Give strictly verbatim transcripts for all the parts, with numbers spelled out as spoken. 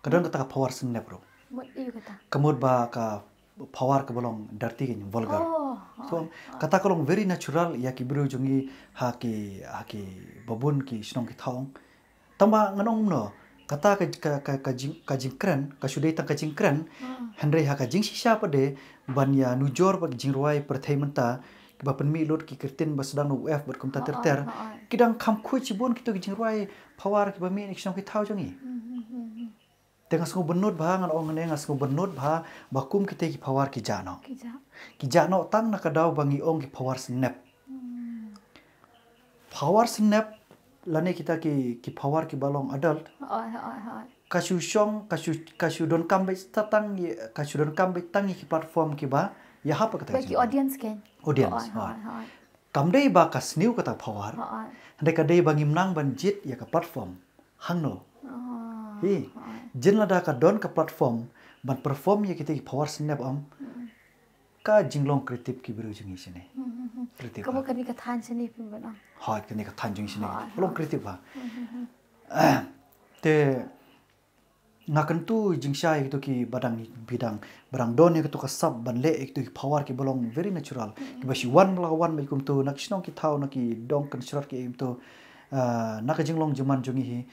Ka don kata ka power snap ruh. Mut ïa kata. Ka mut ba ka power kaba long dirty, vulgar. Oh, so, oh, kata ka long very natural ïa ki briew jong ngi ha ki, ha ki babun ki shnong ki thaw. Tangba ngan ong kumno, kata ka, ka, ka, ka jing, ka jingkren, ka shu dei tang ka jingkren, hmm, hynrei ha ka jingshisha pat de, ban ïa nujor bad ki jingrwai pyrthei mynta, kiba pynmih lut ki ktien ba sdang na U F bad kumta ter ter, ki dang kham khuid shibun kito ki jingrwai power kiba mih na ki shnong ki thaw jong ngi. Hmm, hmm, hmm, hmm. Te nga sngewbynnud bha, ngan ong ne, nga sngewbynnud bha ba kum kite ki power ki jah noh. Ki jah. Ki jah noh tang na ka daw ba ngi ong ki power snap. Hmm. Power snap lane kita ki, ki power kiba long adult. Hooid, hooid, hooid. Ka shu shong, ka shu, ka shu donkam beit tang ïa, ka shu donkam beit tang ïa ki platform kiba ïahap kata. Bad ki audience kein. Audience, hooid, hooid, hooid. Kam dei ba ka sniew kata power. Hooid. Hynrei ka dei ba ngim nang ban jied ïa ka platform. Hangno. Oh, hi. Hooid. Jin lada ka don ka platform ban perform ïa kita ki power snap, am. Hmm. Ka jinglong creative ki briew jong ngi shane. Hmm, hmm, hmm. Creative. Ka mut kane ka thaiñ shane phi ban ong. Hooid, kane ka thaiñ jong ngi shane. Hooid, hooid. Long creative ha. Hmm, hmm, hmm. Te nga kyntu jingshai ïa kito kiba dang, ba dang, ba dang don ïa kito ka sap ban leh ïa kito ki power kiba long very natural. Hmm. Kiba shu wan ba la wan beit kumto na ki shnong ki thaw, na ki dong kynshrot ki ïa kumto. Ah, na ka jinglong jingman jong ngi hi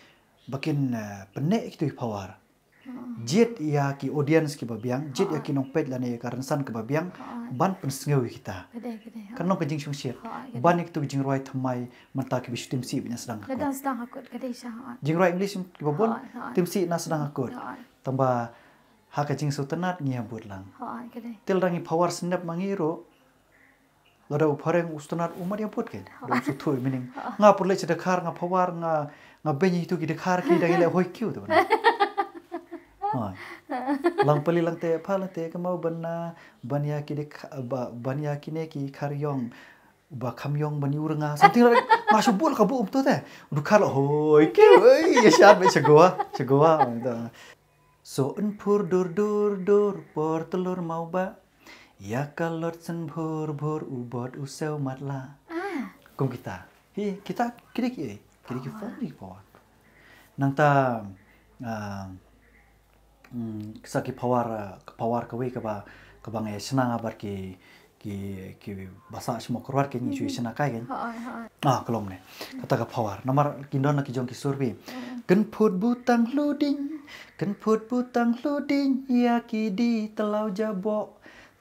ba kin, ah, pynneh ïa kito ki power. Hmm. Jied ïa ki audience kiba biang, jied ïa ki nongpeit lane ïa ka rynsan kaba biang, hooid, ban pynsngew ïa kita. Ka dei, ka dei, hooid. Kan long ka jingshongshit. Hooid, ka dei. Ban ïa kito ki jingrwai thymmai mynta kiba shu tim sih ba ngi sdang ha kut. Dang sdang ha kut, ka dei sha, hooid. Jingrwai English kiba bun, hooid, hooid, tim sih na sdang ha kut. Hooid. Tangba ha ka jingsngewtynnat ngi ïa bud lang. Hooid, ka dei. Te lada ngi power snap ma ngi ruh, lada u phareng u sngewtynnat u mat ïa bud kein. Hooid. Da u sngewthuh ïa mining. Hooid. Nga pyrshah sha dkhar, nga power, nga, nga beiñ ïa kito ki dkhar ki dang ïaleh hoi kiew te bana. Hooid. Lang pali lang te, pha lang te, ka mau ban na, ban ïa ki dkhar, ba, ban ïa kine ki khar ïong. Ba kham ïong ban ïa u rnga. Something like, nga shu bud ka bud kumto te. U dkhar la hoi kiew, ei, ïa shad beit sha Goa, sha Goa. So yn phur dur dur dur por tylur mau ba. Ïa ka lot syn bhur bhur u bot u sew matla. Ah. Kum kita. Hi, kita, kita ki, kita ki, ah, phone ki power. Nangta, ah, mm, sa ki power, ah, power kawei kaba, kaba ngi shna nga bad ki, ki, ki basa shmo kyrwat ki ngi shu shna kai kein. Hooid, hooid. Ah, ka long ne. Kata ka power. Namar kin don la ki jong ki sur bi. Mm. Kynphut butang hluding, kynphut butang hluding, ïa ki di tlaw jaboh.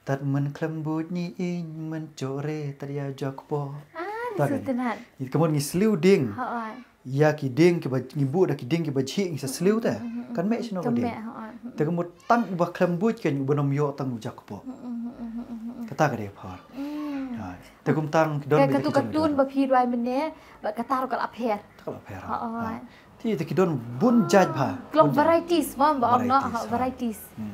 Tad men khlem buit ngi ing, men chore tad ïa jok po. Ah, tad ni kan. Sngewtynnat. Ngi kemon ngi sliew dieng. Hooid. Ïa ki dieng kiba ngi buh da ki dieng kiba jhieh ngi sa sliew te. Mm, mm, mm, mm. Kan meh shano ka dieng. Kan meh, hooid. Mm, mm. Te kemon tang uba khlem buit kein uba nym ïoh tang u jok po. Mm, mm, mm, mm, mm, mm. Kata ka dei power. Mm. Ha. Te kum tang ki don. Ka, beit katu ki jong katun ba phi rwai mynne, ba kata ruh ka la pher. Ka la pher. Hooid. Ha. Te, te ki don bun jait bha. Ki long varieties, bun jait. Bun varieties, ha, varieties. Hmm.